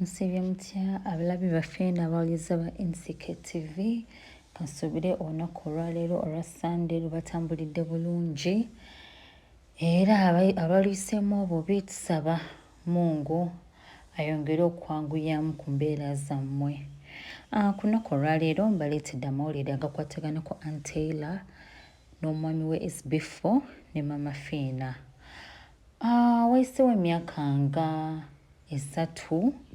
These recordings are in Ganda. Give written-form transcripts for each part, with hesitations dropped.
Musiibye mutya abalabi baffe n'abawuliriza ba NCK TV? Kansuubire olunaku olwaleero olwa Ssande lubatambulidde bulungi era abaluyiseemu obubi tusaba Mungu ayongere okwanguyamu ku mbeera zammwe. Ah, ku lunaku olwaleero mbaleetedde amawulire agakwatagana ku Ann Taylor n'omwami we SB4 ne Mama Fiina. Ah, wayiseewo emyaka nga 3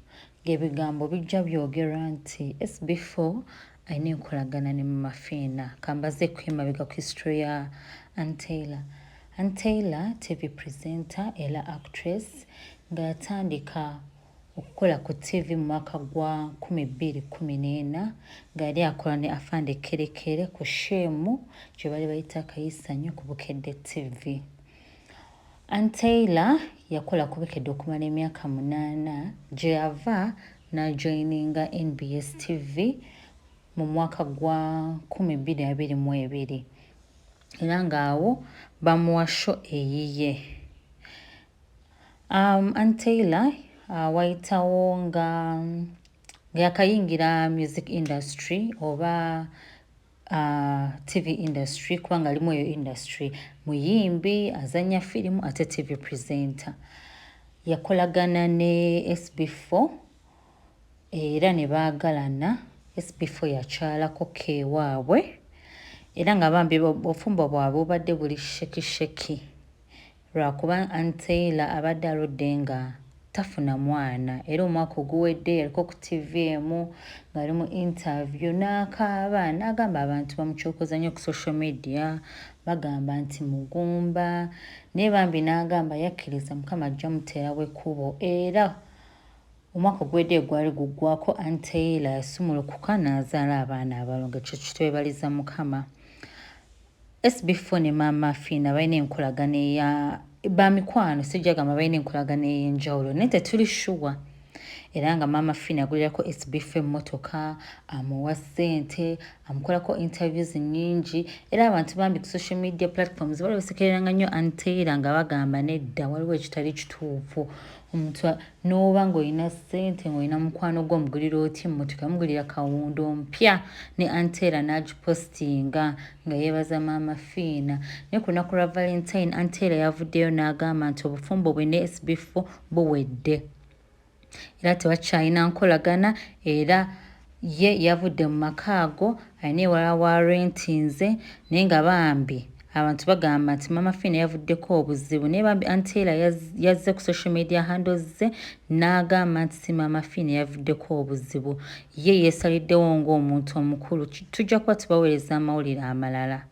ng'ebigambo bijja byogerwa nti SB4 alina enkolagana ne Mama Fiina. Kambazeeko emabega ku history ya Ann Taylor. Ann Taylor TV presenter era actress nga yatandika okukola ku ttiivi mu mwaka gwa 2014 nga yali akola ne Afande Kerekere ku Shemu gye baali bayita Akayisanyo ku Bukedde TV. Ann Taylor yakola ku Bukedde okumala emyaka 8 gye yava n'ajoyininga NBS TV mu mwaka gwa 2022 era ng'awo bamuwa sho eyiye. Ann Taylor wayitawo nga nga yakayingira music industry oba TV industry kubanga alimu eyo industry muyimbi azannya firimu ate TV presenter. Yakolagana ne SB4 era ne baagalana. SB4 yakyalako ko ewaabwe era nga bambi obufumbo bwabwe bubadde buli sheki sheki. Lwakuba Ann Taylor abadde aludde nga tafuna mwana era omwaka oguwedde yaliko ku ttivi emu ng'ali mu interview n'akaaba n'agamba abantu bamukyokoza nnyo ku social media bagamba nti mugumba naye bambi n'agamba yakkiriza Mukama ajja muteerawo ekkubo era omwaka oguwedde gwali guggwako Ann Taylor yasumulukuka n'azaala abaana abalongo ekyo kitwebaliza Mukama. SB4 ne Maama Fiina balina enkolagana eya ba mikwano, sijja gamba balina enkolagana ey'enjawulo naye tetuli shuwa era nga Maama Fiina agulirako SB4 emmotoka, amuwa ssente, amukolako interviews nnyingi era abantu bambi ku social media platforms bali basekereranga nnyo Ann Taylor nga bagamba nedda waliwo ekitali kituufu omuntu N'oba ng'olina ssente ng'olina mukwano gwo omugulira otya emmotoka? Yamugulira kawundo mpya ne Anteera n'agipositinga nga yeebaza Maama Fiina. Naye ku lunaku lwa Valentine, Anteera yavuddeyo n'agamba nti obufumbo bwe ne SB4 buwedde era tebakyalina nkolagana era ye yavudde mu maka ago alina ewalala wa rentinze naye nga bambi abantu bagamba nti Mama Fina yavuddeko obuzibu naye bambi Aunt Taylor yazze ku social media handles ze n'agamba nti si Mama Fina yavuddeko obuzibu ye yeesaliddewo ng'omuntu omukulu. Tujja kuba tubaweereza amawulire amalala.